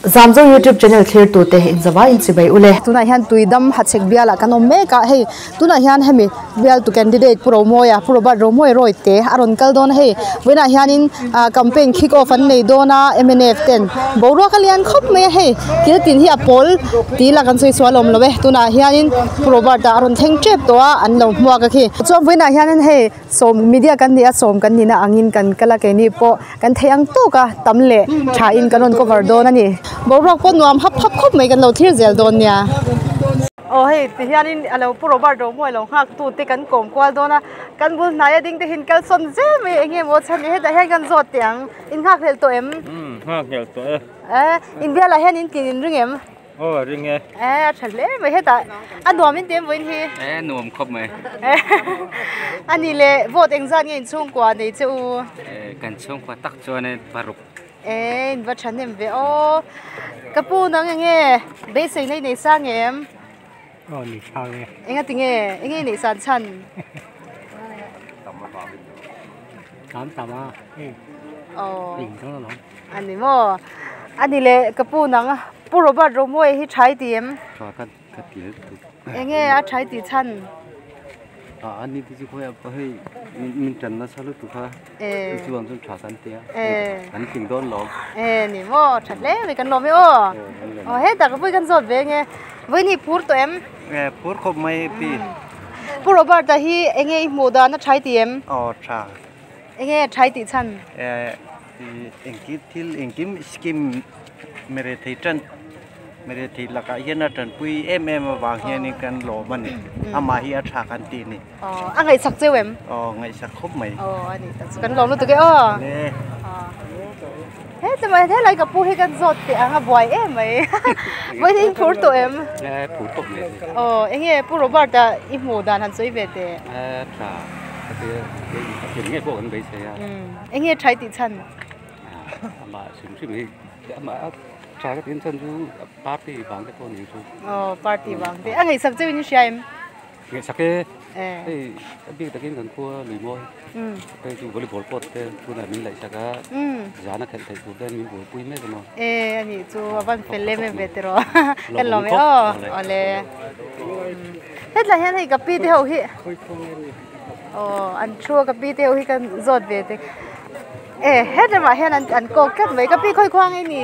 Zamzo YouTube channel thlirtute inzawai inchibai ule. Tunah hian Tuidam Hachhek bialah kan awm mek a, hei tunah hian hemi bialtu candidate Pu Romawia Pu Robert Romawia Rawite a rawn kal dawn a hei vawiinah hianin ah campaign kick off an nei dawn a mnf ten boruak a lian khawp mai a hei thil tin hi a pawl tih ila kan sawi sual awm lo e tunah hianin Pu Robert a rawn thleng tep tawh a an lo hmuak a khi chuan vawiinah hianin hei Sawm media kan ni a, sawm kan nihna angin kan kal a, keini pawh kan theih ang tawk a, tam leh thain kan rawn cover dawn a ni. Boruak pawh nuam hap hap khawp mai kan lo thlir zel dawn nia. Aw hei ti hianin a lo pu Robert Romawi lo nghak tu te kan kawm kual dawn a, kan bul hnaia ding te hian kalsawn zel mai eng nge maw chhan ni hetah hian kan zawt teh ang, in nghak hlel tawh em? Umm nghak hlel tawh e. E inbialah hian in tlin in ring em? Aw a ring e. E a tha hle mai hetah a nuam in ti em vawiin hi? E nuam khawp mai. A ni le vote engzat nge in chhungkua nei che u? E kan chhungkua tak chuan e paruk. E in va thahnem ve aw. Ka pu nang enge beisei na i nei sang em? Aw nei sang e. Enga tinge enge i neih san chhan? Tam tam a hei. Aw. Ling dawn alawm. A ni maw? A ni le ka pu nang Pu Robert Romawi hi thai ti em? Tha ka ka ti lutuk. Enge a thai tih chhan? A a ni te chu khawi a hei min tan nasa lutuk a. E. Chu ang chuan tha kan tia. E. Kan tling dawn lo. E ni maw tha hle mai kan lawm e aw. Aw hetah ka pui kan zawt ve enge vawiin hi phur tawh em? E phur khawp mai pi. Pu Robert a hi enge i hmuh dan a thai ti em? Aw tha. Enge thai tih chhan? E Engkim thil engkim scheme mere thei tan mere thei lakah hian a tanpui em em avang hianin kan lawm a ni amah hi a tha kan tih a ni. Aw a ngaihsak cheu em? Aw ngaihsak khawp mai. Aw a ni tak chu kan lawm lutuk e aw. Le. Heta mai helai ka pu hi kan zawt teh ang a buai em mai vawiin in phur tawh em? E phur tawp mai. Aw enge Pu Robert a i hmuh dan han sawi ve teh. E tha ka ti a thil ngei pawh kan beisei a. Enge thai tih chhan? Amah hrim hrim hi amah a tha ka tiin chhan chu party vang te pawh ni chu. Aw party vang te. A ngaihsak cheu in i hria em? Ngaihsak e. Hei a bik takin kan khua lui mawi. Hei chu volleyball court te tunah min laihsak a. Zan a khelh theih tur te min buaipui mek emaw. E a nih chu a van fel em em ve tiraw. Kan lawm e aw. Awle. Hetlai hian hei ka pi te ho hi. Aw an thu a ka pi te ho hi kan zawt ve te e het lamah hian an an kawk tlat mai ka pi khawi khuang nge ni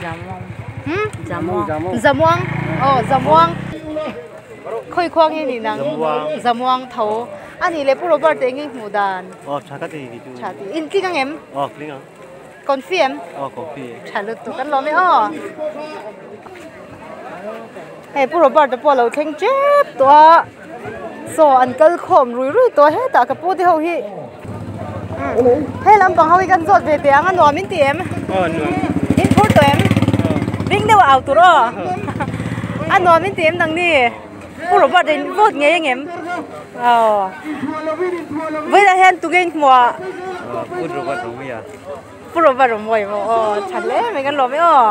Zamuang hmm Zamuang Zamuang aw Zamuang khawi khuang nge ni nang Zamuang tho a nih leh Pu Robert te enge i hmuh dan aw tha ka ti chu tha ti in tling ang em aw tling ang confi em aw confi tha lutuk kan lawm e aw Hei Pu Robert-a pawh a lo thleng tep tawh a saw an kal khawm rui rui tawh a hetah ka pu te ho hi hei lampang ho hi kan zawt ve teh ang a nuam in ti em in phur tawh em ring deuh a au tur aw a nuam in ti em nang ni Pu Robert-a in vote ngei ang em aw vawilah hian tunge in hmuh a Pu Robert Romawia. Pu Robert Romawia maw aw tha hle mai kan lawm e aw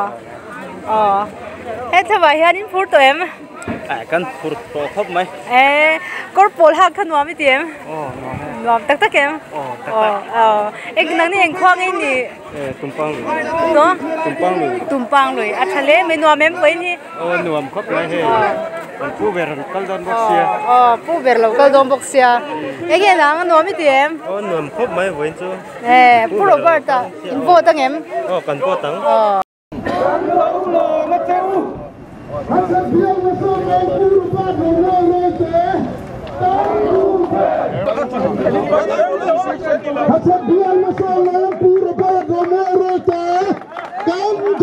aw he thlamah hianin phur tawh em ah kan phur tawh khawp mai e kawr pawl hak kha nuam i ti em aw nuam e nuam tak tak em aw tak tak aw eng nang ni eng khua nge ni e tumpang lui to tumpang lui tumpang lui a tha hle mai nuam em vawiin hi Aw nuam khawp mai hei kan pu ber an kal dawn bawk sia. Aw pu ber lo kal dawn bawk sia. Enge nang a nuam i ti em? Aw nuam khawp mai vawiin chu. E pu Robert a in vote ang em? Aw kan vote ang. Aw. Kan lo lawm a che u. Kan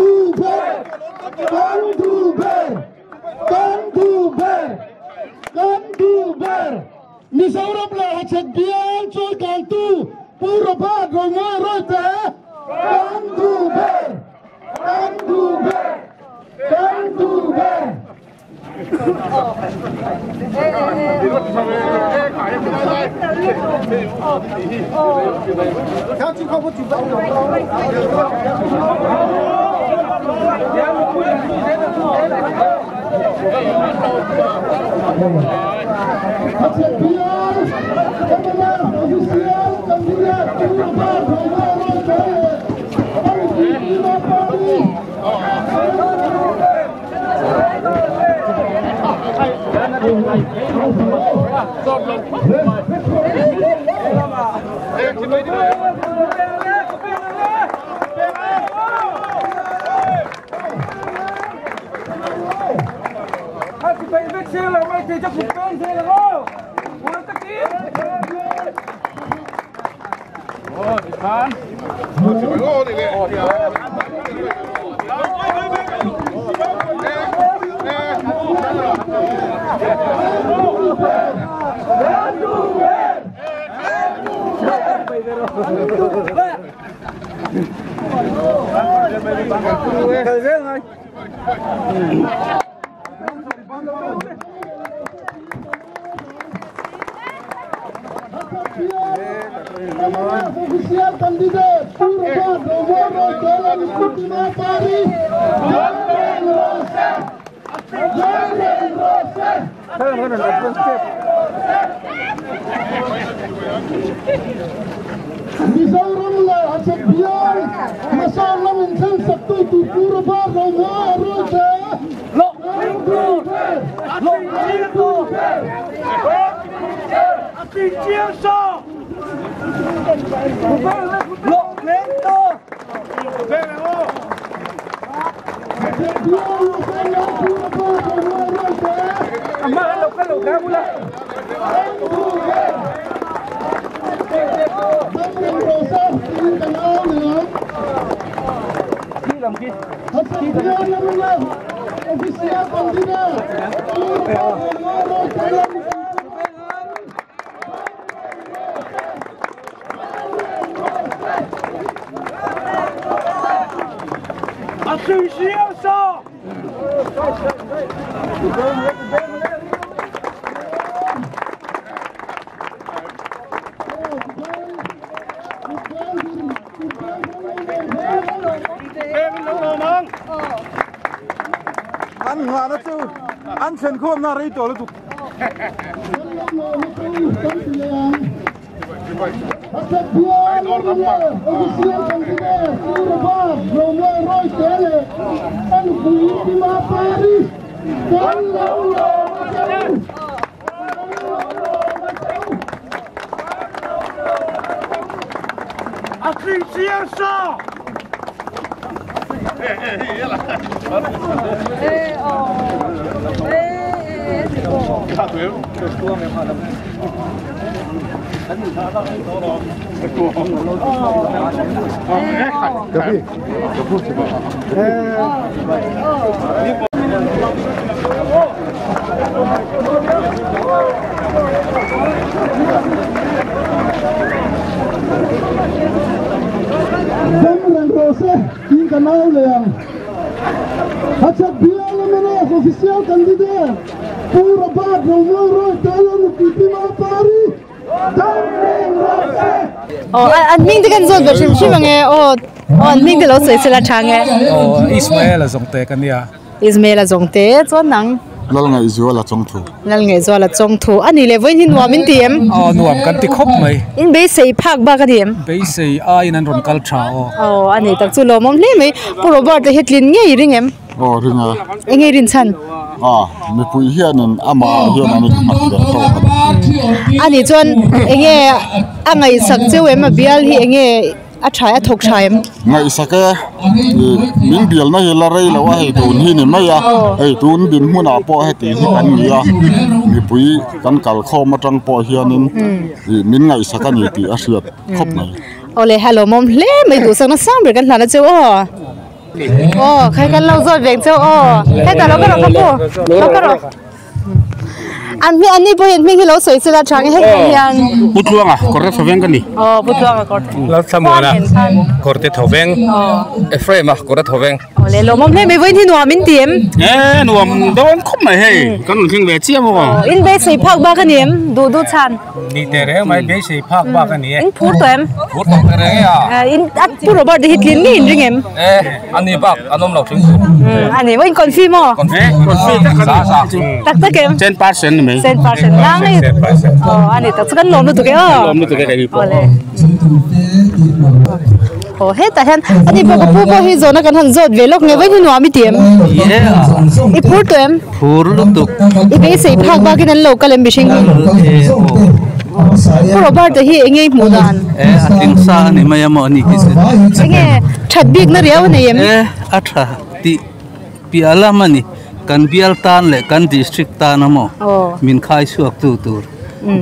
duh ber! Kan duh ber! Kan duh ber! Mizoram leh Hachhek bial chawikaltu Pu Robert Romawia Royte kan duh ber! Kan duh ber! Kan duh ber! Official candidate Pu Robert Romawia Royte Lalnupuii Pari Damreng rawh se Damreng rawh se Mizoram leh Hachhek bial hmasawn lam inthlen sak tu tur Pu Robert Romawia Royte An nga na chu an thlen khawm na rei tawh lutuk. Damreng rawh se tin ka nau leh ang. Hachhek bial MNF official candidate Pu Robert Romawia Royte Lalnupuii Pari Damreng rawh se. Aw an hming te kan zawt ve hrim hrim ang e aw aw an hming te lo sawi sela tha ang e. Aw Ismael a zawng te ka nia. Ismael a zawng te chuan nang. Lalngaihzuala chawngthu. Lalngaihzuala chawngthu a ni leh vawiin hi nuam in ti em? Aw nuam kan ti khawp mai. In beisei phak bak a ni em? Beisei aiin an rawn kal tha aw. Aw a ni tak chu lawmawm hle mai. Pu Robert a hi tlin ngei i ring em? Aw ring a. Eng nge rin chhan? A mipui hianin amah hian an innghat ve tawk a ni. A nih chuan eng nge a ngaihsak cheu em a bial hi eng nge A tha a thawk tha em? Ngaihsak e, min bialna hi la rei lo a, hei tun hi ni mai a, hei tun dinhmunah pawh heti hi kan ni a, mipui kan kal khawm atang pawh hianin min ngaihsak a ni tih a hriat khawp mai. Awle hello mawm hle mai duhsakna sang ber kan hlan a cheu aw. Aw khai kan lo zawt veng cheu aw, hetah lo ka rawh ka pu, lo ka rawh. An hming an ni pawh hian hming hi lo sawi sela tha nge hetah hian. Pu Tluanga kawrte thaw veng ka ni. Aw Pu Tluanga kawrte. Lalthlamuana kawrte thaw veng. Ephraim-a kawrte thaw veng. Aw le lawmawm hle mai vawiin hi nuam in ti em? E nuam dawn khawp mai hei kan rawn thleng ve chiah bawk ang. In beisei phak bak a ni em? Duh duh chhan. Ni teh reng mai beisei phak bak a ni e. In phur tawh em? Phur tawh teh reng e a. In a Pu Robert-a hi tlin ngei in ring em? E a ni bak an awm lo thing tur. A ni maw in confi maw? Confi tak a ni. Tak tak em? 10% ni mai. 10% nang ei. Aw a ni tak chu kan lawm lutuk e aw. Lawm lutuk e kei pawh. Awle. Aw hetah hian ani pawh ka pu pawh hi zawhna kan han zawt ve lawk nge vawiin hi nuam i ti em? I phur tawh em? Phur lutuk. I beisei phak bakin an lo kal em mihring hi? Pu Robert a hi enge i hmuh dan? E a tling sa a ni mai a maw ani khi chu. Enge that bikna riau a nei em? E a tha tih piah lam a ni. Kan bial tan leh kan district tan a maw min khai chhuak tu tur.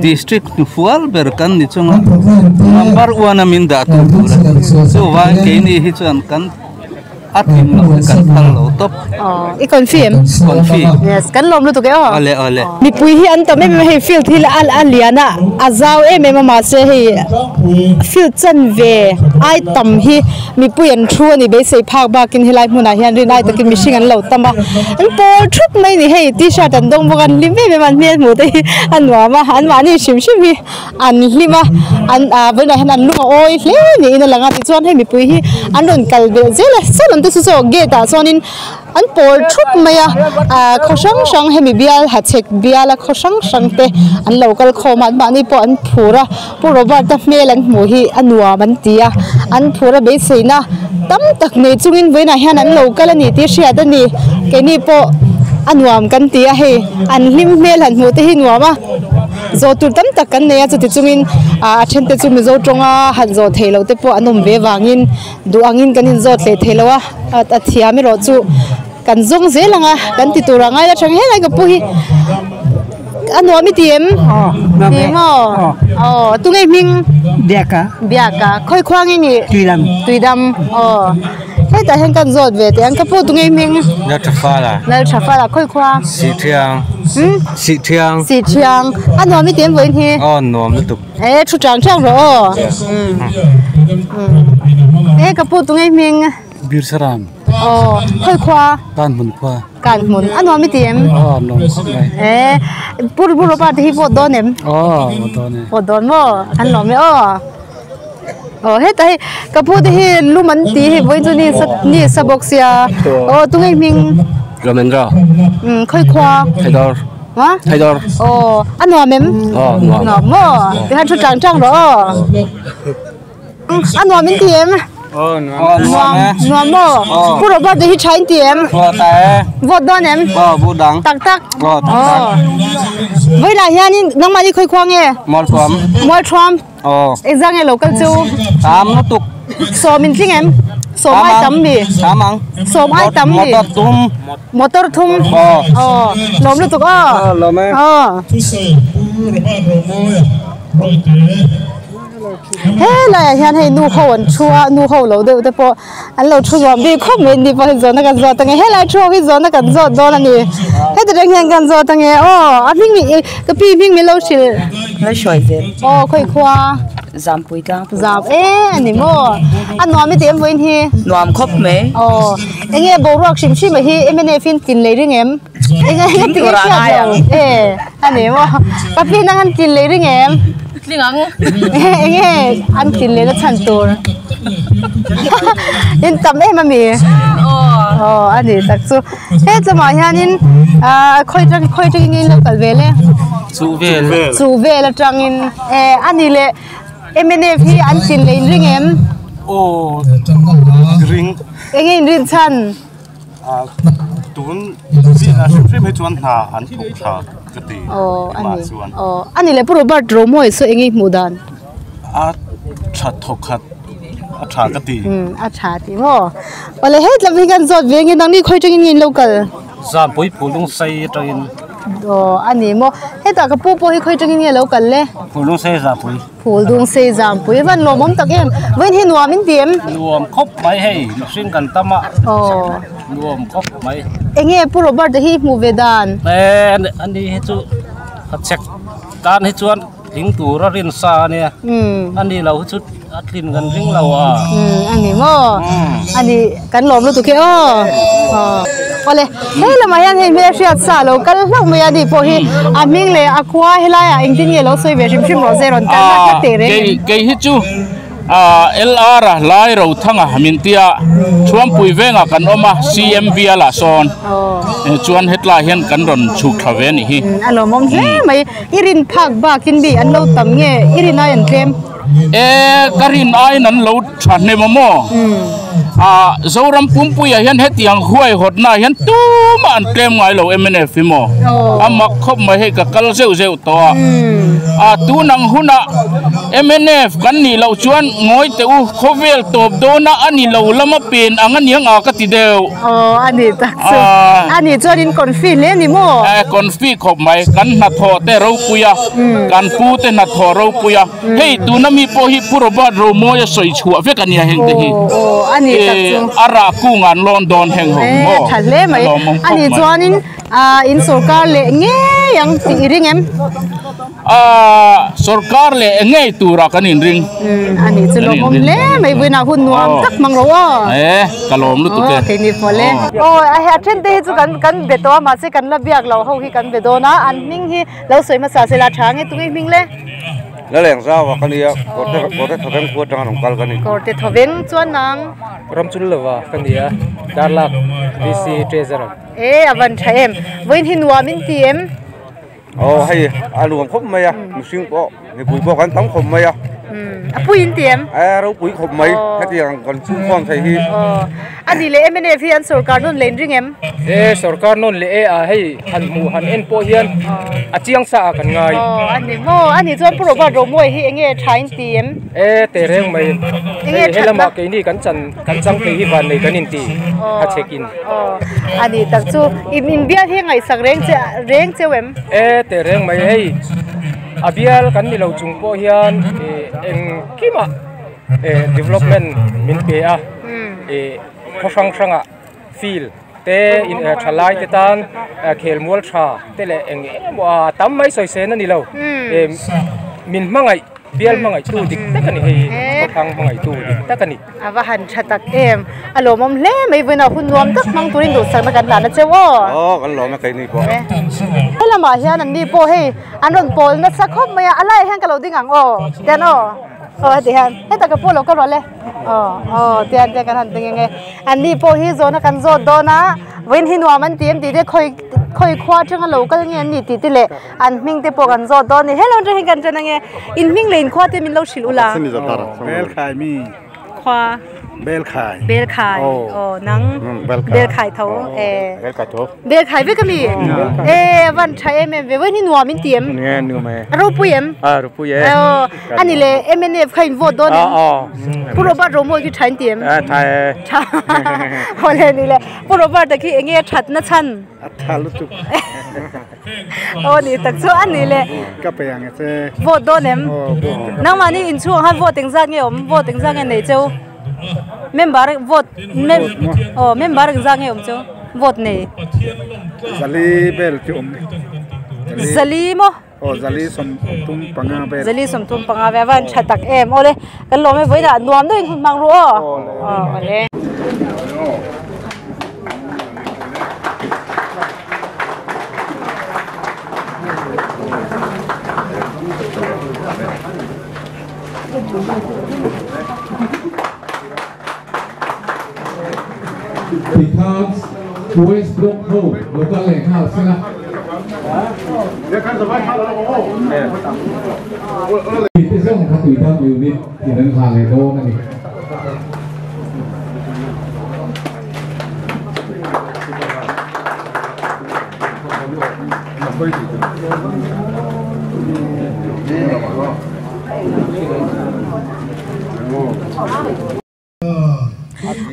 District hnufual ber kan ni chunga number one a min dah tu tur a ni. Chuvangin keini hi chuan kan a tling loh hi kan phal lo tawp. I confi em? Confi. Yes, kan lawm lutuk e aw. Awle awle. Mipui hi an tam em em a, hei field hi a lian a, a zau em em a mahse hei field chanve ai tam hi Mipui an thu a ni beisei phak bakin helai hmunah hian rin ai takin mihring an lo tam a, an pawl thup mai a ni hei t-shirt an dawng bawk a an hlim em em a an hmel hmuh te hi a nuam a anmahni hrim hrim hi an hlim a an ah vawiinah hian an lung a awi hle niin a lang a tichuan hei mipui hi an rawn kal belh zel a saw lam te chu saw gate ah chuanin An pawl thup mai a, ah khaw hrang hrang hemi bial hachhek biala khaw hrang hrang te an lo kal khawm a, anmahni pawh an phur a, Pu Robert-a hmel an hmuh hi a nuam an ti a, an phur a beiseina tam tak nei chungin vawiinah hian an lo kal a ni tih hriat a ni, keini pawh a nuam kan ti a hei an hlim hmel han hmuh te hi nuam a. Zawh tur tam tak kan nei a, chuti chungin ah a then te chu Mizo tawnga han zawh theih loh te pawh an awm ve vangin duh angin kan inzawt hleh thei lo a, a thiam erawh chu kan zawng zel ang a, kan ti tur a ngai la tha ngei lai ka pu hi a nuam i ti em? Ti maw? Aw tunge hming? Biaka. Biaka khawi khuang i nih? Tuidam. Tuidam aw hetah hian kan zawt ve teh ang ka pu tunge hming? Lalthafala. Lalthafala khawi khuang? Sihthiang. Sihthiang. Sihthiang a nuam i ti em vawiin hi? Aw nuam lutuk. E thu chang chang rawh aw. E ka pu tunge hming. Birsaram. Aw khawi khua. Kan hmun khua. Kan hmun a nuam i ti em? Aw nuam khawp mai. E pu pu Ropa te hi vote dawn em? Aw vote dawn e. Vote dawn maw kan lawm e aw. Aw heta hei ka pu te hi lum an ti hei vawiin chu ni sa ni sa bawk sia. Aw tunge hming? Ramendra. Khawi khua. Thaidawr. Hah? Thaidawr. Aw, a nuam em? Aw, nuam. Nuam maw? Tikhan thu chang chang rawh aw. A nuam in ti em? Aw, nuam. Nuam, nuam maw? Pu Robert te hi tha in ti em? Aw, ta e. Vote dawn em? Aw, vote dang. Tak tak? Aw, tak tak. Vawilah hianin nangmah ni khawi khua nge? Mualthuam. Mualthuam. Aw. Engzah nge local chu? Tam lutuk. Sawm in tling em? Sawm ai tam mi? Tam ang. Sawm ai tam mi? Motor thum. Motor thum? Aw. Aw. Lawm lutuk aw. Aw lawm e. Aw. Helaiah hian hei nu ho an thu a, nu ho lo deuh te pawh an lo thu nuam bik khawp mai ni pawh hi zawhna kan zawt ange helai thu ho hi zawhna kan zawt dawn a ni heti reng hian kan zawt ange aw a hming mi ka pi hming min lo hrilh Lo hruai zel aw khawi khua Zampui tlang Zam e a ni maw a nuam i ti em vawiin hi Nuam khawp mai aw enge boruak hrim hrim a hi MNF in tlin lei ring em enge enge hriat lo e a ni maw ka pi nang an tlin lei ring em. Tling ang. Enge an tlin leh na chhan tur. In tam em ami? Aw. Aw a ni tak chu. He tlawmah hianin ah khawi atang khawi atangin nge in lo kal vel e? Chuh vel. Chuh vel atangin e a ni leh mnf hi an tlin leh in ring em? Aw ring. Enge in rin chhan? Tun chiah hrim hrim hi chuan hna an thawk tha ka ti Aw a ni aw a ni leh Pu Robert Romawi saw eng nge hmuh dan? A tha thawk khat a tha ka ti. A tha ti maw? Awle hetlam hi kan zawt ve nge nangni khawi atangin nge in lo kal? Zampui Phulung sei atangin. Aw a ni maw? Hetah ka pu pawh hi khawi atangin nge lo kal le? Phulung sei Zampui. Phul dung sei zam pui van lawmawm tak em vawiin hi nuam in ti em? Nuam khawp mai hei mihring kan tam a Aw nuam khawp mai. Enge Pu Robert a hi hmuh ve dan? E ani hi chu a chek tan hi chuan tling tur a rin sa ania ani lo hi chu a tlin kan ring lo a. Ani maw ani kan lawm lutuk e aw. Awle he lamah hian hei hmel hriat sa lo kal hlauh mai a ni pawh hi a hming leh a khua helaiah engtin nge lo sawi ve hrim hrim rawh se rawn kal hlat hlat teh reng em. Kei hi chu LR a lai ro thanga min tia Thuampui vengah kan awm a CM bialah sawn chuan hetlai hian kan rawn chhuk thla ve a nih hi. A lawmawm hle mai i rin phak bakin mi an lo tam nge i rin ai an tlem. E ka rin aiin an lo thahnem a maw? Ah Zoram pumpuiah hian hetiang huaihawtnaah hian tumah an tlem ngai lo mnf hi maw? A mak khawp mai hei ka kal zeuh zeuh tawh a. Ah tun ang hunah mnf kan nih loh chuan ngawi teh u khawvel tawp dawna a ni lo lama pen ang a niang a ka ti deuh. Aw a nih tak chu. A nih chuan in confi hle a ni maw? Eh confi khawp mai kan hnathawh te ropui a kan pu te hnathawh ropui a. Hei tuna mi pawh hi Pu Robert Romawia sawi chhuah vek a nia heng te hi. Aw a ni tak chu. A rah kung an lawn dawn heng ho maw. A tha hle mai. A nih chuanin in sorkar leh ngei ang tih i ring em? Sorkar leh ngei turah kan inring. A nih chu lawmawm hle mai vawiinah hun nuam tak hmang rawh aw. E ka lawm lutuk e. Aw keini pawh le. Aw a then te hi chu kan be tawh a mahse kan la biak loh ho hi kan be dawn a an hming hi lo sawi hmasa se la tha nge tunge hming le? La leng zau a ka nia, Kawrte Kawrte Thawveng khua atanga rawn kal ka ni. Kawrte Thawveng chuan nang? Ramchul lova ka ni a, Darlak DC Treasurer. E a van tha em, vawiin hi nuam in ti em? Aw hei a nuam khawp mai a, mihring pawh mipui pawh kan tam khawp mai a. A pui in ti em? E ropui khawp mai, hetiang kan chhungkhawm thei hi. Aw a ni leh mnf hi an sorkar nawn leh in ring em? E sorkar nawn leh e a hei han hmuh han en pawh hian a chiang sa ah kan ngai. Aw a ni maw a ni chuan Pu Robert Romawi hi enge tha in ti em? E teh reng mai hei helamah keini kan chan kan chang thei hi vannei kan inti a chhek in. Aw a ni tak chu in inbial hi ngaihsak reng che reng cheu em? E teh reng mai hei a bial kan ni lo chung pawh hian engkimah development min pe a khaw hrang hrangah field te in tha lai te tan khelmual tha te leh eng emaw a tam mai sawi sen a ni lo min hmangaih bial hmangaih tu dik tak a ni hei khawthlang hmangaih tu dik tak a ni. A va han tha tak em a lawmawm hle mai vawiin ah hun nuam tak hmang turin duhsakna kan hlan a cheu aw. Aw kan lawm a keini pawh. Helamah hian an ni pawh hei an rawn pawl nasa khawp mai a a laiah hian ka lo ding ang aw tian aw aw heti hian hetah ka pu lo ka rual e aw aw tian te kan han ti nghe nghe. An ni pawh hi zawhna kan zawt dawn a, vawiin hi nuam an ti em tih te khawi khawi khua atanga lo kal nge an ni tih te leh an hming te pawh kan zawt dawn a ni. Hello atang hian kan ṭan ange, in hming leh in khua te min lo hrilh ula. Belkhai mi. Khua. Belkhai. Belkhai. Aw nang. Belkhai tho e. Belkhai tho. Belkhai vek ami? E a van tha em em ve, vawiin hi nuam in ti em? Nge nuam e. A ropui em? A ropui e. Aw a ni le MNF kha in vote dawn em? Pu Robert Romawi khi tha in ti em? A tha e. Tha haw le ni le. Pu Robert a khi enge a that na chhan? A tha lutuk. Aw ni tak chu a ni le. Ka pe ang e che. Vote dawn em? Nangmahni inchhungah khan vote engzat nge awm? Vote engzat nge nei cheu? Member vote mem aw member engzat nge awm cheu? Vote nei. Zali bel chu awm. Zali maw? Aw zali 35 vel. Zali 35 vel a van tha tak em awle kan lawm e vawiinah nuam deuhin hun hmang ru aw. Aw awle. Tikhan West Block ho lo kal leh nghal sela. Mite zawng kha Tuidam Unit in an hla leh dawn a ni.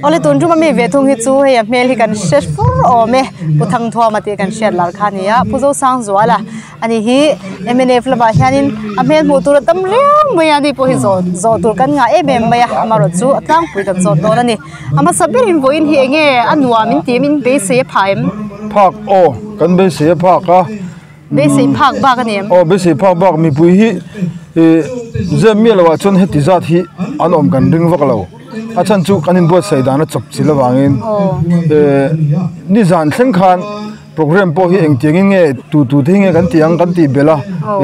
Awle tun tum ami ve thung hi chu hei a hmel hi kan hre fur awm e Pu Thangthuama tih kan hriat lar kha a ni a Pu Zosangzuala ani hi mnf lamah hianin a hmel hmuh tur a tam riau mai a ani pawh hi zawh zawh tur kan ngah em em mai a amaherawh chu a tlangpui kan zawt dawn a ni a hmasa berin vawiin hi enge a nuam in tih em in beisei a phah em? Phak aw kan beisei a phak a. Beisei phak bak a ni em? Aw beisei phak bak mipui hi ih zep miah loh ah chuan heti zat hi an awm kan ring vak lo a chhan chu kan inbuatsaih dan a chawp chilh avangin eh nizan thleng khan program pawh hi engtiangin nge tu tu te hi nge kan tih ang kan tih belh a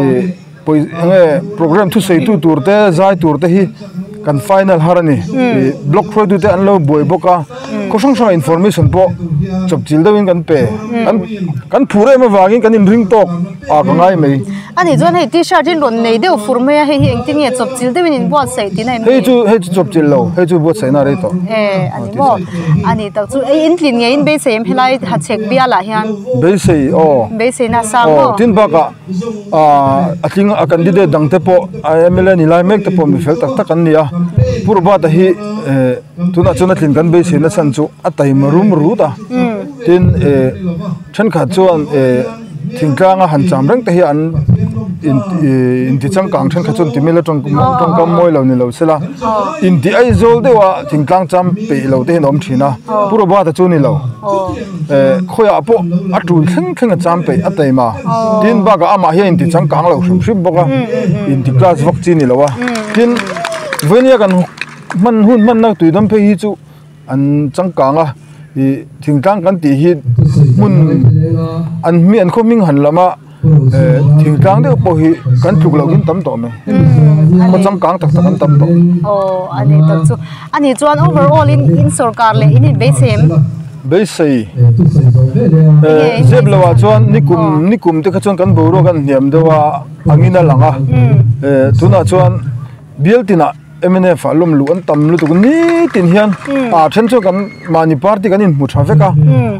ih pawi enge program thusawi tu tur te zai tur te hi kan final har a ni ih block hruaitu te an lo buai bawk a. Khaw hrang hrangah information pawh chawp chil deuhin kan pe. Kan kan phur em avangin kan inring tawk a ka ngai mai. A nih chuan hei t-shirt hi rawn nei deuh fur mai a, hei hi engtin nge chawp chil deuhin in buatsaih tih na em ni? Hei chu hei chu chawp chil lo, hei chu buatsaihna a rei tawh. E a ni maw? A nih tak chu ei in tlin ngei in beisei em helai hachhek bialah hian? Beisei aw. Beiseina a sang maw? Aw tin bakah a tling a candidate dang te pawh a mla ni lai mek te pawh mi fel tak tak an ni a, Pu Robert-a hi tunah chuan a tlin kan beisei na chhan chu a taima rum rut a, tin thenkhat chuan thingtlanga han cham reng te hi an inti changkang thenkhat chuan timil atang tawngkam mawi lo ni lo sela inti Aizawl deuha thingtlang cham peih lo te hi an awm thin a, Pu Robert-a chu ni lo. Khawiah pawh a tul thleng thleng a cham peih a taima tin bakah amah hian inti changkang lo hrim hrim bawk a inti class vak chi ni lo a tin vawnia kan hman hun hmanna tuidam phei hi chu an changkang a ih thingtlang kan tih hi hmun an hming an khaw hming han lam a. Thingtlang deuh pawh hi kan tluk loh in tam tawh mai khaw changkang tak tak an tam tawh. Aw a ni tak chu a ni chuan overall in in sorkar leh in in beisei em? Beisei zep loh ah chuan nikum nikum te kha chuan kan boruak a hniam deuh a angin a lang a tunah chuan bial tinah mnf ah lawm luh an tam lutuk nitin hian a then chuan kan mahni party kan inhmu tha vek a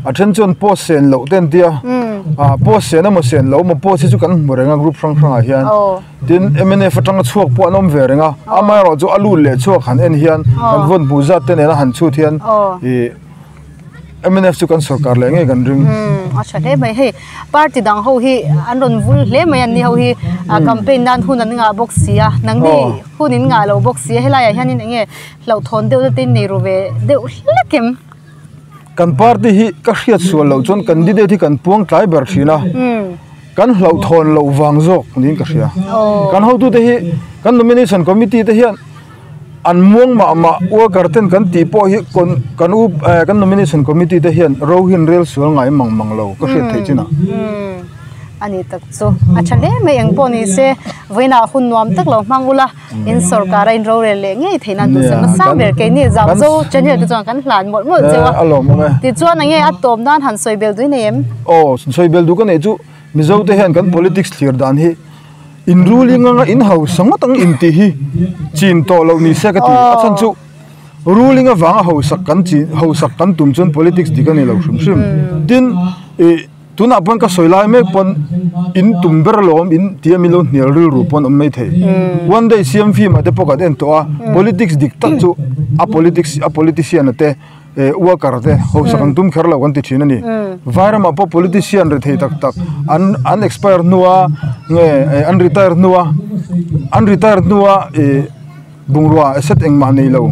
a then chuan post sen loh te an tia ah post sen emaw sen loh emaw post hi chu kan hmu reng a group hrang hrang ah hian tin mnf atanga chhuak pawh an awm ve reng a amaherawhchu a lut leh chhuak han en hian kan vawn hmuh zat te nena han chhut hian ih Mnf chu kan sorkar leh ngei kan ring. Umm a tha hle mai hei party dang ho hi an rawn vul hle mai an ni ho hi campaign nan hun an ngah bawk si a nangni hun in ngah lo bawk si a helai ah hianin eng nge hlauhthawn deuh na te in nei ru ve deuh hlek em? Kan party hi ka hriat sual loh chuan candidate hi kan puang tlai ber thin a kan hlauhthawn loh vang zawk niin ka hria. Kan hotute hi kan nomination committee te hian An muang mah mah worker ten kan tih pawh hi kan u kan nomination committee te hian ro hi an rel sual ngai mang mang lo ka hriat theih chin ah. A ni tak chu a tha hle mai eng pawh ni se vawiinah hun nuam tak lo hmang ula in sorkar a in rorel leh ngei theih nan duhsak nasa ber keini Zamzo channel te chuan kan hlan mawlh mawlh cheu a tichuan enge a tawp nan han sawi bel duh i nei em? Aw sawi bel duh ka neih chu Mizo te hian kan politics thlir dan hi In ruling anga in hausa ngawt ang in tih hi chin tawh loh ni se ka ti. A chhan chu ruling avanga hausak kan chi hausak kan tum chuan politics dik a ni lo hrim hrim. Tin ih tunah pawn ka sawi lai mek pawn in tum ber alawm in tia min lo hnial rilru pawn awm mai thei. One day siam film ah te pawh kan en tawh a politics dik tak chu a politics a politician a te worker te hausak an tum kher lo kan ti thin a ni. Vairamah pawh politician rethei tak tak an an expire hnua nge an retire hnua an retire hnua ih bungrua asset engmah nei lo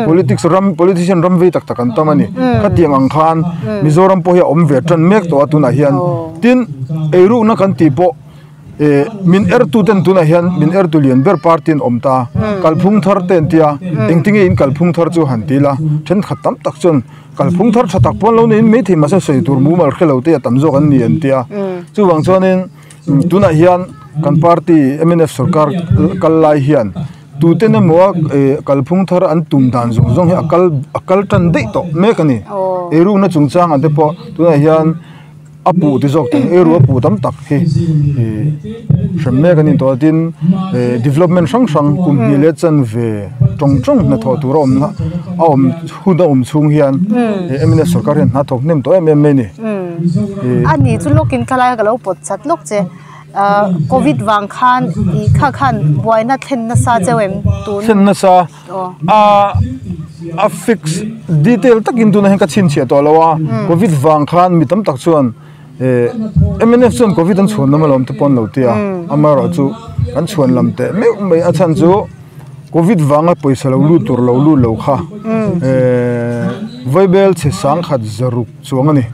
politics ram politician ram vei tak tak an tam a ni. Khatiang ang khan Mizoram pawh hi a awm ve tan mek tawh a tunah hian tin eirukna kan tih pawh Eh min ertu ten tunah hian min ertu lian ber party an awm ta kalphung thar te an tia engtinge in kalphung thar chu han ti la thenkhat tam tak chuan kalphung thar tha tak pawh an lo nei in maithei mahse sawi tur mumal hre lo te a tam zawk an ni an tia chuvang chuanin tunah hian kan party mnf sorkar kal lai hian tuten emaw a eh kalphung thar an tum dan zawng zawng hi a kal a kal tan daih tawh mek a ni eirukna chungchang ah te pawh tunah hian. A puh ti zawk teng eiru a puh tam tak hi ih hrem mek a ni tawh a tin eh development hrang hrang kum hnih leh chanve tawng tawng hnathawh tur a awm na a awm hun a awm chhung hian eh mnf sorkar hian hna thawk hnem tawh em em mai a ni. A ni chu lawkin kha laia ka lo pawt chat lawk che ah covid vang khan ih kha khan buaina thlen nasa cheu em tun. Thlen nasa. A a fix detail takin tunah hian ka chhinchhiah tawh lo a covid vang khan mi tam tak chuan eh mnf chuan covid an chhuan lam alawm te pawh an lo ti a amaherawh chu an chhuan lam teh meuh mai a chhan chu covid vanga pawisa lo lut tur lo lut lo kha eh vaibel chhe sangkhat zaruk chuang a ni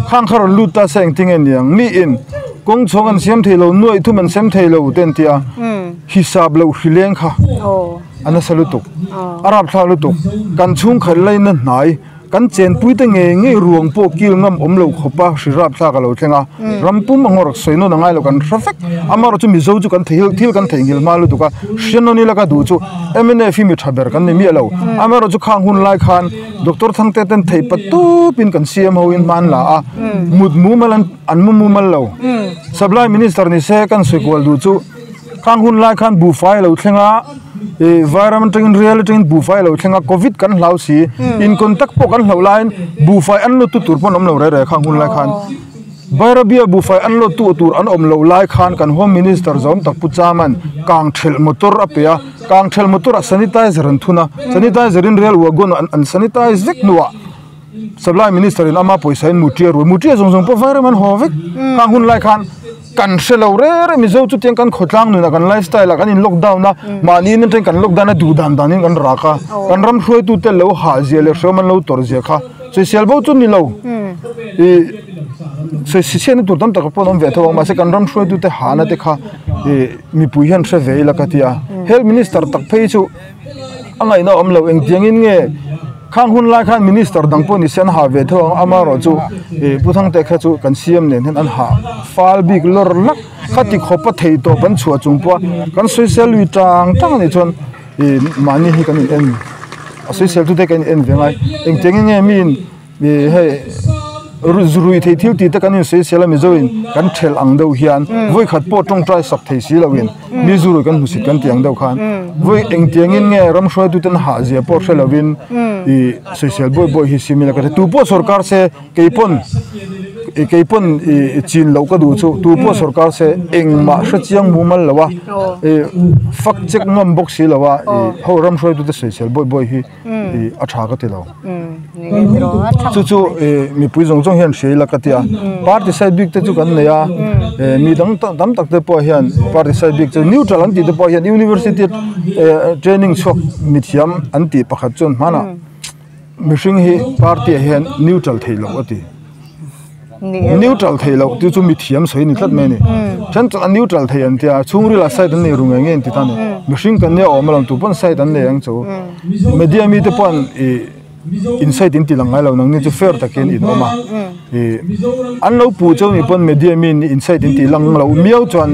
khang kha rawn lut ta se engtin nge niang miin kawng chhawng an siam thei lo nuaih thum an sem thei lo te an ti a. Hisap loh hrileng kha a nasa lutuk, a rapthlak lutuk. Kan chhungkhat laina hnai, Kan chenpui te ngei ngei ruang pawh kil ngam awm lo khawp a hri rap thlak a lo thleng a, ram pum a ngawrh sawi nawn a ngai lo kan hre vek. Amaherawh chu Mizo chu kan theih thil kan theihnghilh hma lutuk a, hria nawn ila ka duh chu mnf hi mi tha ber kan ni miah lo. Amaherawh chu khang hun lai khan Doctor Thangte ten theih pat tup in kan CM ho in hma an la a, mut mumal an an mu mumal lo. Supply Minister ni se kan sawi kual duh chu khang hun lai khan buhfai a lo thleng a, Ih vairam atangin rial atangin buhfai a lo thleng a covid kan hlau si in contact pawh kan hlauh laiin buhfai an lawt tu tur pawh an awm lo reh reh khang hun lai khan Bairabia buhfai an lawt tu tur an awm loh lai khan kan home minister zawm tak Pu Chaman kang thelh motor a pe a kang thelh motor ah sanitizer an thun a sanitizer in rial wagon an sanitize vek hnuah supply minister in ama pawisa in mutia rui mutia zawng zawng pawh vairam an haw vek khang hun lai khan kan hre lo reng reng mizo chu tiang kan khawtlang nunah kan life style ah kan in lockdown a mahni in atangin kan lockdown a duh dan danin kan rak a kan ram hruaitu te lo hah zia leh hreawm an lo tawrh zia kha sawisel bo chu ni lo ih sawi chhiatna tur tam tak pawh an awm ve tho ang mahse kan ram hruaitu te hahna te kha ih mipui hian hre ve ila ka ti a health minister tak phei chu a ngaihna awm lo engtiangin nge. Khang hun lai khan minister dang pawh ni se an ha ve tho ang amaherawh chu ih Pu Thangte kha chu kan CM nen hian an ha fal bik lawr lak khati khawpa thei tawp an chhuah chung pawh a kan sawisel lui tang tang anih chuan ih mahni hi kan in en a sawisel tute kan in en ve ngai engtiang in nge miin ih hei rui thei thil tih te kan in sawisel a mizo in kan thelh ang deuh hian vawikhat pawh tawngtai sak thei si lo in. Mi zurui kan hmusit kan tih ang deuh khan vawi engtiangin nge ram hruaituten hah zia pawh hre lovin ih sawisel buai buai hi sim ila ka ti tu pawh sawrkar se keipawn ih keipawn ih chin loh ka duh chu tu pawh sawrkar se engmah hre chiang mumal lo a ih fak check ngam bawk si lo a ih ho ram hruaitute sawisel buai buai hi ih a tha ka ti lo chu chu ih mipui zawng zawng hian hria ila ka ti a party side bik te chu kan nei a eh mi dang tam tak te pawh hian party side bik chu neutral an tih te pawh hian university eh training chhuak mithiam an tih pakhat chuan hmanah mihring hi party ah hian neutral theih loh a ti. Neutral theih loh chu chu mithiam sawi ni tlat mai a ni. Then chuan a neutral thei an tia chhungril ah side an nei ru ngei ngei an ti ta a ni. Mihring kan nia awm alawm tu pawn side an nei ang chu. Media mite pawh ih in side in ti lang ngai lo nangni chu fair takin in awm a. Ih an lo puh cheu nih pawn media mi in side in ti lang lo miau chuan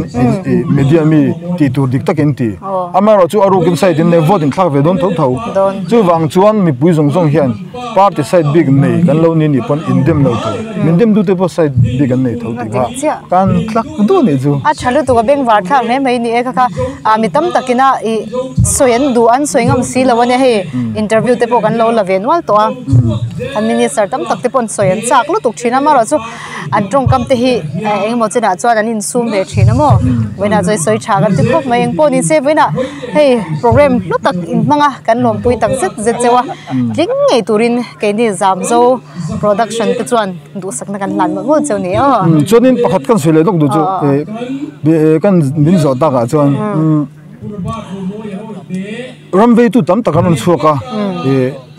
ih media mi tih tur dik takin ti. Amaherawh chu a rukin side in nei vote in thlak ve dawn tho tho. Chuvang chuan mipui zawng zawng hian. Party side bik nei kan lo ni nih pawn in dem lo tur. Min dem dute pawh side bik an nei tho tih kha kan tlak duh anih chu. A tha lutuk a bengvar thlak hle mai ni e kha kha ah mi tam takin a ih sawi an duh an sawi ngam si lo a nia hei interview te pawh kan lo la ve nual tawh a an minister tam tak te pawh an sawi an chak lutuk thin a amaherawh chu an tawngkam te hi engemaw chinah chuan an insum ve thin a maw vawiinah chuan sawi tha kan ti khawp mai engpawh ni se vawiinah hei program hlu tak in hmang a kan lawmpui tak zet zet cheu a tling ngei turin keini Zamzo production te chuan duhsakna kan hlan mawlh mawlh cheu ni aw. Chuanin pakhat kan sawi leh dawk duh chu kan min zawh takah chuan ram veitu tam tak an rawn chhuak a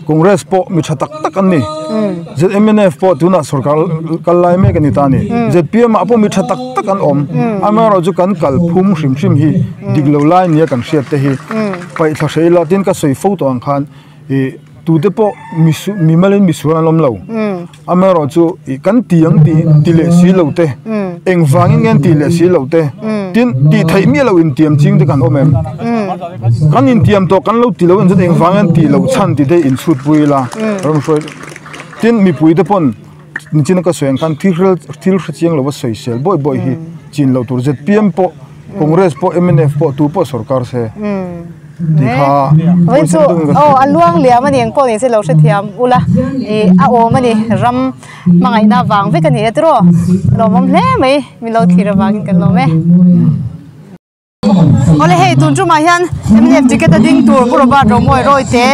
Congress pawh mi tha tak tak an ni ZMNF pawh tunah sorkar kal lai mek a ni ta a ni ZPM ah pawh mi tha tak tak an awm amaherawh chu kan kal phum hrim hrim hi dik lo lai nia kan hriat te hi paih thla hrei la tin ka sawi fo tawh ang khan ih tute pawh mi malin misual an awm lo amaherawh chu ih kan ti ang tih ti leh si lo te engvangin nge an tih leh si lo te tin tih theih miah loh intiam ching te kan awm em kan intiam tawh kan lo ti lo chuan engvangin an tih loh chhan tih te inchhut pui ila ramhruai tin mipui te pawn nichina ka sawi ang khan thil thil hre chiang lova sawisel bawi bawi hi chin loh tur zpm pawh Congress pawh mnf pawh tu pawh sorkar se tih kha Vawiin chu aw a luang liam a ni engpawh ni se lo hrethiam ula ih a awm a ni ram hmangaihna vang vek a ni e tiraw lawmawm hle mai min lo thlir avangin kan lawm e. Awle hei tun tumah hian mnf ticket a ding tur Pu Robert Romawi Rawite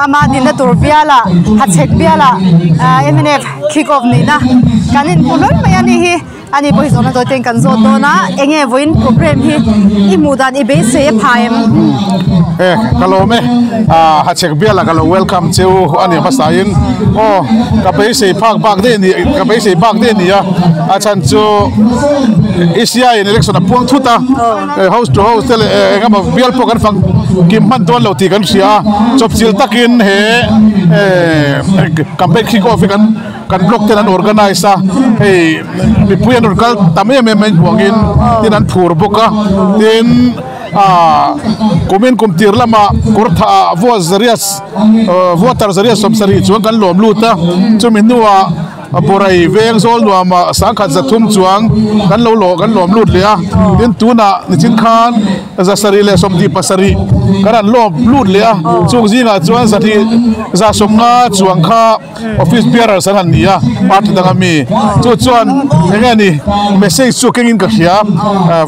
ama dinna tur bialah Hachhek bialah mnf kick off nihna kan inhmu hlawl mai a ni hi. Ani pawh hi zawhna tawi ten kan zawt dawn a, enge vawiin program hi i hmuh dan i beisei a pha em? E, ka lawm e, ah Hachhek biala ka lo welcome cheu a ni hmasa in aw ka beisei phak bak daih ni ka beisei bak daih a ni a, a chhan chu ECI in election a puang thut a, house to house te leh engemaw bial pawh kan fang kim hman dawn lo tih kan hria a, chawpchilh takin he campaign kick off hi kan. Kan block ten an organise a, hei mipui an rawn kal tam em em mai hmuangin tin an phur bawk a, tin ah kumin kum tir lamah kawr thah ah vote zariat voter zariat sawmsarih chuang kan lawm lut a, chumi hnuah Borai veng zawl nuamah sangkhat zathum chuang kan lo lawh kan lawm lut leh a, tin tunah nichin khan zasarih leh sawmhnih pasarih kan han lawm lut leh a, chung zingah chuan zahnih za sawmnga chuang kha. Office bearers an han ni a, party danga mi chu chuan eng nge ni message chu kengin ka hria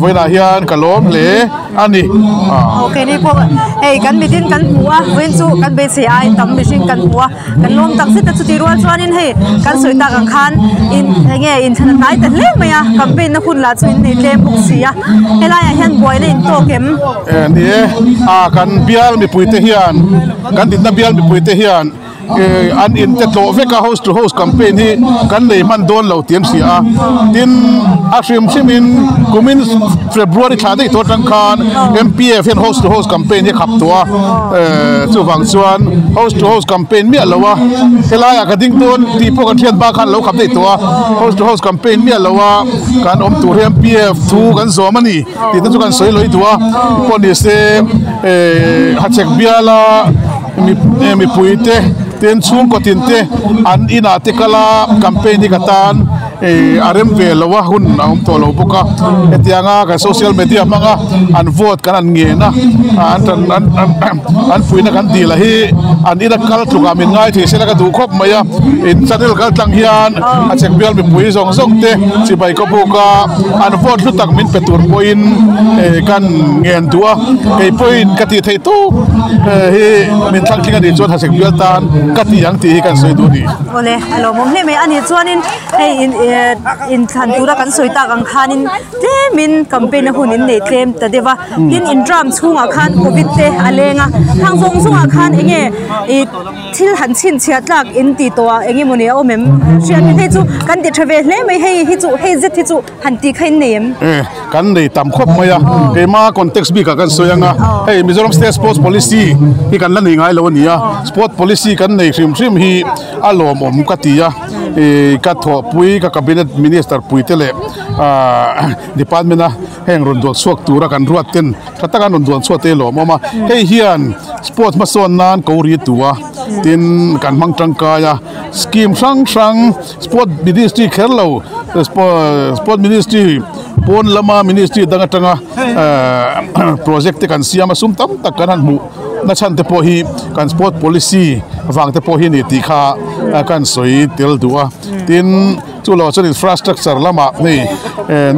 vawiinah hian ka lawm hle a ni. Aw keini pawh hei kan mitin kan hmu a, vawiin chu kan beisei ai tam mihring kan hmu a, kan lawm tak zet a chutih rual chuanin hei kan sawi tak ang khan in eng nge inthlan a hnai ta hle mai a, campaign na hun lah chu in nei tlem bawk si a, helaiah hian buaina in tawk em? Ni e, kan bial mipuite hian kan dinna bial mipuite hian An in te tlawh vek a, house to house campaign hi kan nei hman dawn lo tih an hria a. Tin, a hrim hrim in kumin February thla daih tawh atang khan MPF hian house to house campaign hi a khap tawh a. Chuvang chuan house to house campaign miah lo a, helaiah ka ding dawn tih pawh kan hriat bak khan lo khap daih tawh a. House to house campaign miah lo a kan awm tur hi MPF thu kan zawm a ni tih te chu kan sawi lawih duh a. Pawh ni se Hachhek biala. Mipui te tin chhungkaw tin te an inah te kal a campaign hi ka tan a rem ve lo a hun a awm tawh lo bawk a hetianga kan social media hmanga an vote kan an ngen a an an puihna kan dil a hi an ina kal tlukah min ngai thei sela ka duh khawp mai a in channel kal tlang hian a chhek bial mipui zawng zawng te chibai ka buk a an vote hlu tak min pe tur pawhin kan ngen duh a kei pawhin ka tih theih tawp. Hei hi min thlang tling a nih chuan Hachhek bial tan ka ti ang tih hi kan sawi duh a ni. Awle, a lawmawm hle mai a nih chuanin hei in inthlan tura kan sawi tak ang khanin tlemin campaign a hun in nei tlem ta deuh a, tin in tram chhungah khan covid te a leng a, khang zawng zawngah khan eng nge ih thil han chhinchhiah tlak in tih tawh ah eng emawni a awm em hriat hei chu kan ti tha ve hle mai hei hi chu hei zet hi chu Han tih kha in nei em? E, kan nei tam khawp mai a. Keima context bikah kan sawi ang a, hei Mizoram State Sports Policy hi kan la nei ngai lo a ni a, Sport Policy kan nei hrim hrim hi a lawmawm ka ti a, i ka thawhpui ka Cabinet Minister puite leh Department a heng rawn duan chhuak tura kan ruat ten tha taka an rawn duan chhuak te hi lawmawm a, hei hian Sport hmasawn nan ko ri tu a, tin kan hmang tangkai a, scheme hrang hrang Sport Ministry kher lo, Sport Ministry pawn lama Ministry dang atanga project te kan siam a, sum tam tak kan han hmuh na chhan te pawh hi kan Sport Policy vang te pawh hi a ni tih kha kan sawi tel duh a. Tin, chu lo chuan infrastructure lamah hei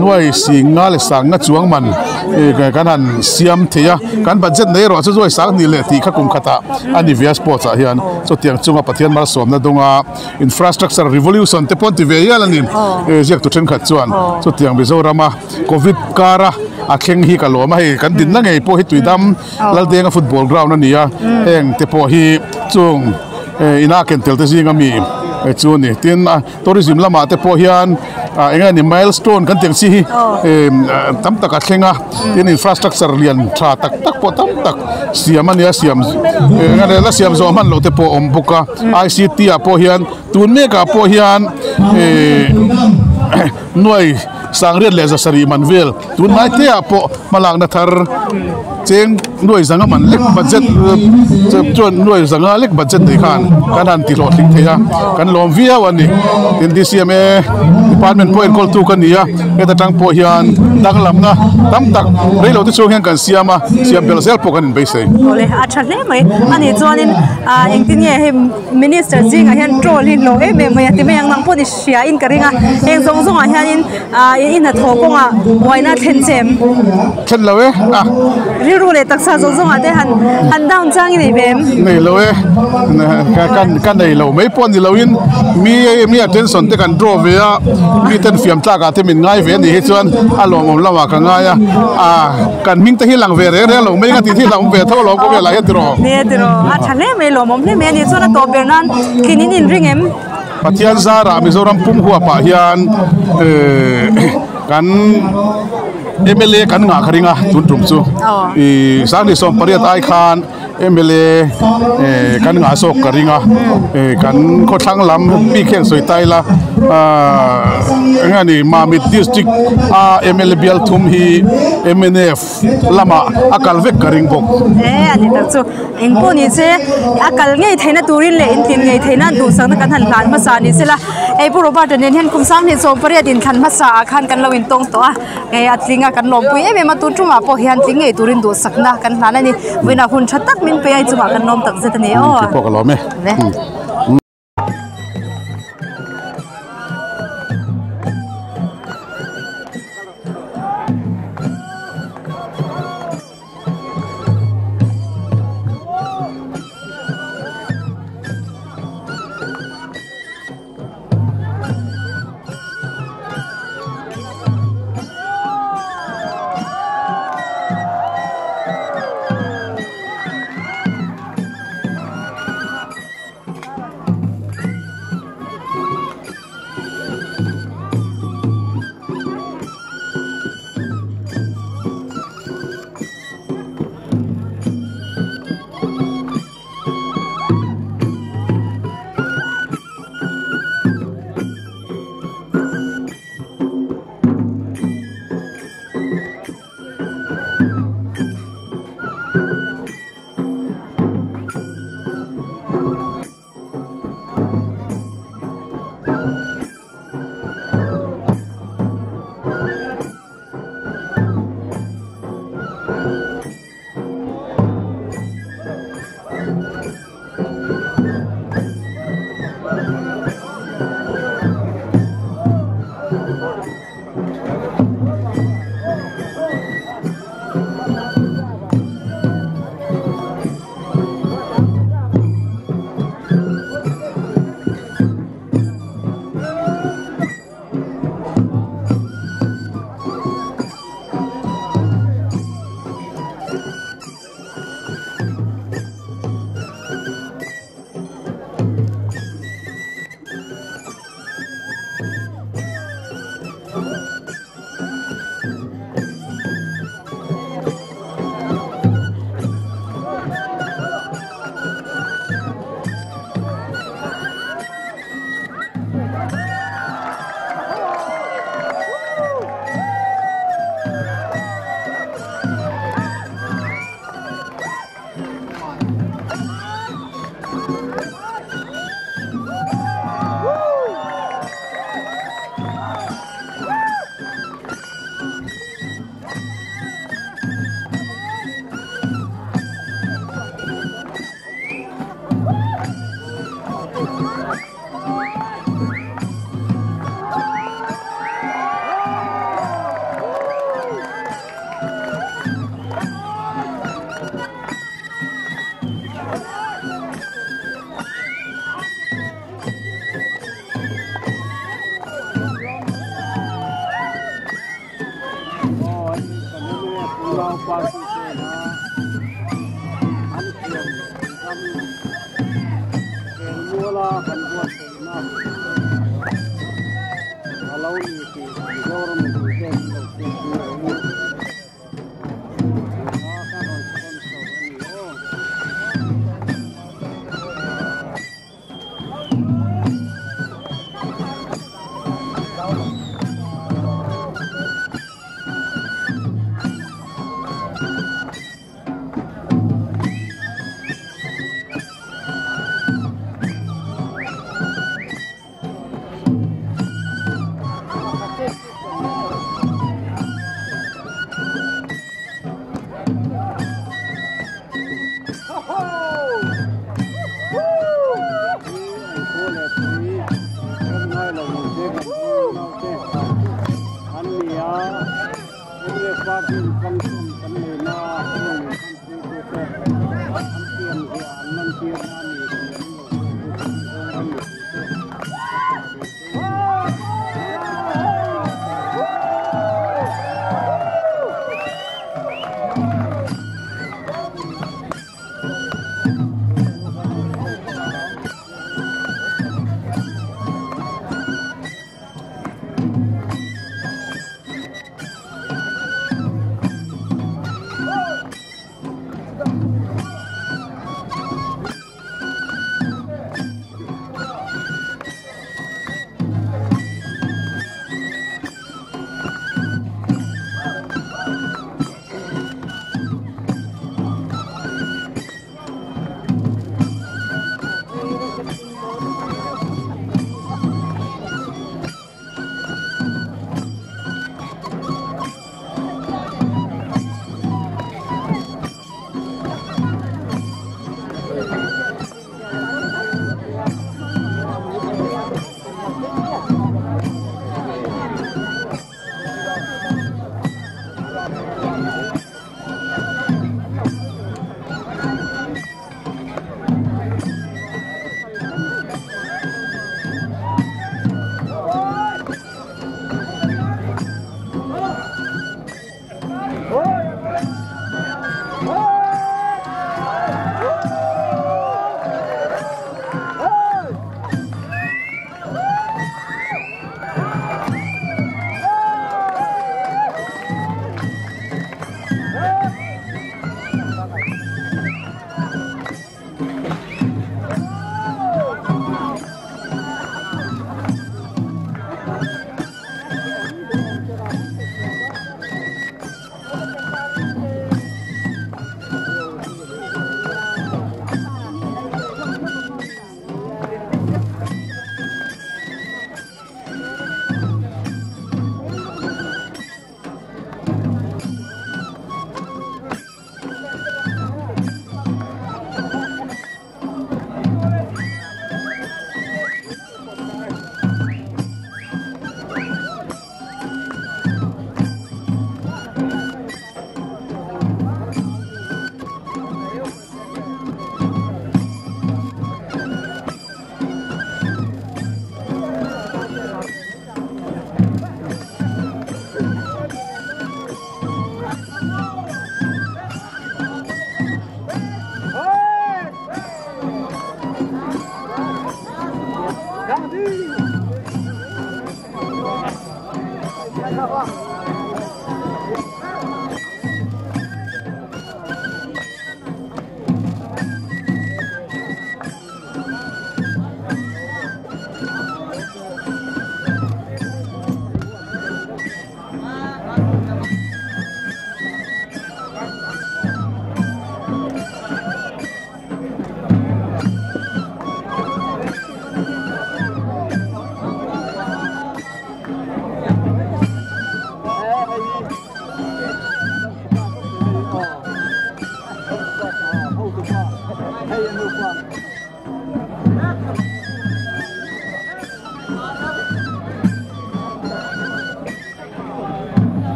nuai singa leh sangna chuang man kan han siam thei a, kan budget nei erawh chu nuai sang hnih leh tih kha kum khatah a ni ve a sports ah hian chutiang chunga Pathian malsawmna dawnga Infrastructure revolution te pawh an ti ve hial a ni. Ziaktu thenkhat chuan chutiang Mizorama Covid kara a thleng hi ka lawm a, hei kan dinna ngei pawh hi Tuidam Laldenga football ground a ni a, heng te pawh hi chung ina ken tel te zinga mi chu a ni. Tin, tourism lamah te pawh hian eng nge ni milestone kan tih ang chi hi tam tak a thleng a. Tin infrastructure lian tha tak tak pawh tam tak siam a nia siam eng la siam zawh hman loh te pawh a awm bawk a I_C_T ah pawh hian tun mek ah pawh hian ihh nuai sangriat leh zasarih man vel tun hnai te ah pawh hmalakna thar cheng nuai zanga man lek budget chuan nuai zanga lek budget nei khan kan han ti hlawhtling thei a kan lawm viau a ni tin D_C_M_A department pawh enkawl tu ka ni a heta tang pawh hian danglamna tam tak reilo te chhung hian kan siam a siam belh zel pawh kan inbeisei. Awle a tha hle mai a nih chuanin ah engtin nge hei minister zingah hian troll hi hlawh em em mai a ti mai ang nang pawh ni hria in ka ring a heng zawng zawngah hianin ah i hnathawh kawngah buaina a thlen che em? Thlen lo e a. Rilru leh taksa zawng zawngah te han han down chang i nei ve em? Nei lo e, ka ka nei lo mai pawh ni loin mi mi attention te kan draw ve a, mi ten fiam tlakah te min ngai ve a nih hi chuan a lawmawm lamah ka ngai a, ah kan hming te hi lang ve reng reng lo mai nga tih hi hlauhawm ve tho alawm khawvelah hian tiraw? Nia tiraw, a tha hle mai lawmawm hle mai a nih chuan a tawp ber nan tlin in inring em? Pathian zarah Mizoram pum huapah hian kan mla kan ngah kha ring a tun tum chu ih Sangni 18 ai khan mla kan ngah zawk ka ring a kan khawthlang lam bik hian sawi ta ila ahh eng nge ni Mamit district a mla bial thum hi mnf lamah a kal vek ka ring bawk. E a ni tak chu eng pawh ni che a kal ngei theihna turin leh intlin ngei theihna duhsakna kan han hlan hmasa ni sela hei Pu Robert-a nen hian kum 2018 inthlan hmasa ah khan kan lo intawng tawh a hei a tling a kan lawmpui em em a tun tumah pawh hian tling ngei turin duhsakna kan hlan a ni vawiinah hun tha tak min pe a chungah kan lawm tak zet a ni aw. Keipawh ka lawm e.